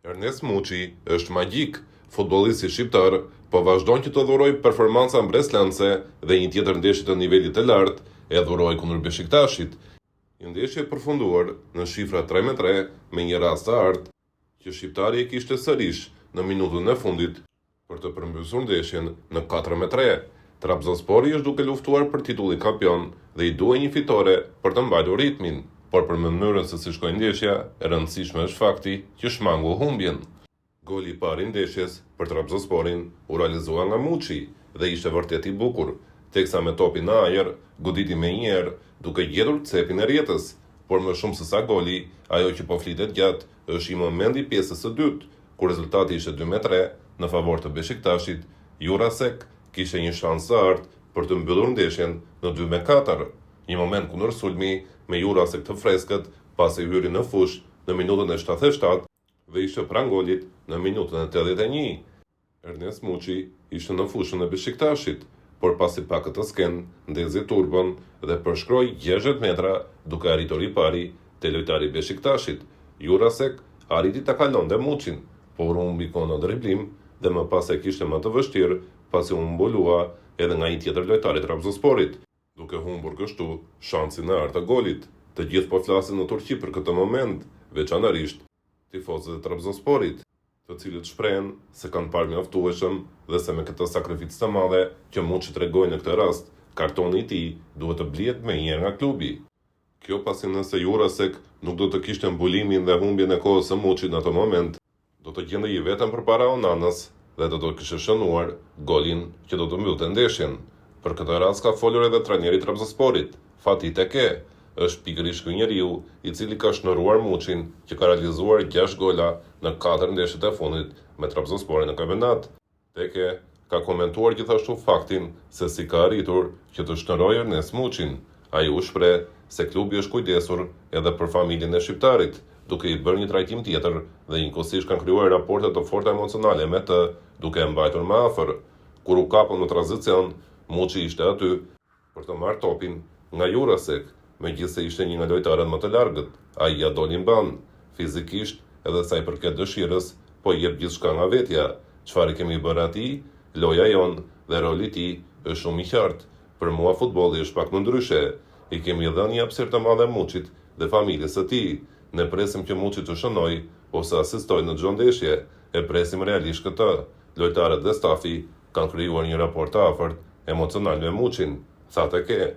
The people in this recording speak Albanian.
Ernest Muçi është magjik, futbollisti shqiptar po vazhdon që të dhurojë performanca mbresëlënëse dhe një tjetër ndeshje të nivelit të lartë e dhuroi kundër Beshiktashit. Një ndeshje e përfunduar në shifra 3-3 me një rast të artë që shqiptari e kishte sërish në minutën e fundit për të përmbysur ndeshjen në 4-3. Trabzonspori është duke luftuar për titullin kampion dhe i duhej një fitore për të mbajtur ritmin, por për mënyrën se si shkoi ndeshja, e rëndësishme është fakti që shmangu humbjen. Goli i parë i ndeshjes për Trabzonsporin u realizua nga Muçi dhe ishte vërtet i bukur, teksa me topin në ajër goditi menjëherë duke gjetur cepin e rrjetës, por më shumë se sa goli, ajo që po flitet gjatë është një moment i pjesës së dytë, kur rezultati ishte 2-3 në favor të Beshiktashit, Jurasek kishte një shans të artë për të mbyllur ndeshjen në 2-4. Një moment kundër sulmi me Jurasek të freskët pasi hyri në fushë në minutën e 77 dhe ishte pranë golit në minutën e 81. Ernest Muçi ishte në fushën e Beshiktashit, por pasi pa këtë skenë, ndezi turbën dhe përshkoi 60 metra duke arritur i pari te lojtari i Beshiktashit. Jurasek arriti ta kalonte Muçin, por humbi kohën në driblim dhe më pas e kishte më të vështirë pasi u mbulua edhe nga një tjetër lojtar i Trabzonsporit, duke humbur kështu shansin e artë të golit. Të gjithë po flasin në Turqi për këtë moment, veçanërisht tifozët e Trabzonsporit, të cilët shprehen se kanë parë mjaftueshëm dhe se me këtë sakrificë të madhe që Muçi tregoi në këtë rast, kartoni i tij duhet të blihet menjëherë nga klubi. Kjo pasi nëse Jurasek nuk do të kishte mbulimin dhe humbjen e kohës së Muçit në atë moment, do të gjendej i vetëm përpara Onanës dhe do të kishte shënuar golin që do të mbyllte ndeshjen. Për këtë rast ka folur edhe trajneri i Trabzonsporit, Fatih Teke. Është pikërisht ky njeriu i cili ka shndërruar Muçin që ka realizuar 6 gola në 4 ndeshjet e fundit me Trabzonsporin në kampionat. Teke ka komentuar gjithashtu faktin se si ka arritur që të shndërrojë Ernest Muçin. Ai u shpreh se klubi është kujdesur edhe për familjen e shqiptarit, duke i bërë një trajtim tjetër dhe njëkohësisht kanë krijuar raporte të forta emocionale me të, duke e mbajtur më afër. Kur u kapën në tranzicion, Muçi ishte aty për të marrë topin nga Jurasek, megjithëse ishte një nga lojtarët më të largët, ai ia doli mbanë. Fizikisht, edhe sa i përket dëshirës, po jep gjithçka nga vetja. Çfarë i kemi bërë atij? Loja jonë dhe roli i tij është shumë i qartë. Për mua futbolli është pak më ndryshe. I kemi dhënë një hapësirë të madhe Muçit dhe familjes së tij. Ne presim që Muçi të shënojë ose asistojë në çdo ndeshje. E presim realisht këtë. Lojtarët dhe stafi kanë krijuar një raport të afërt emocional me Muçin, tha Teke.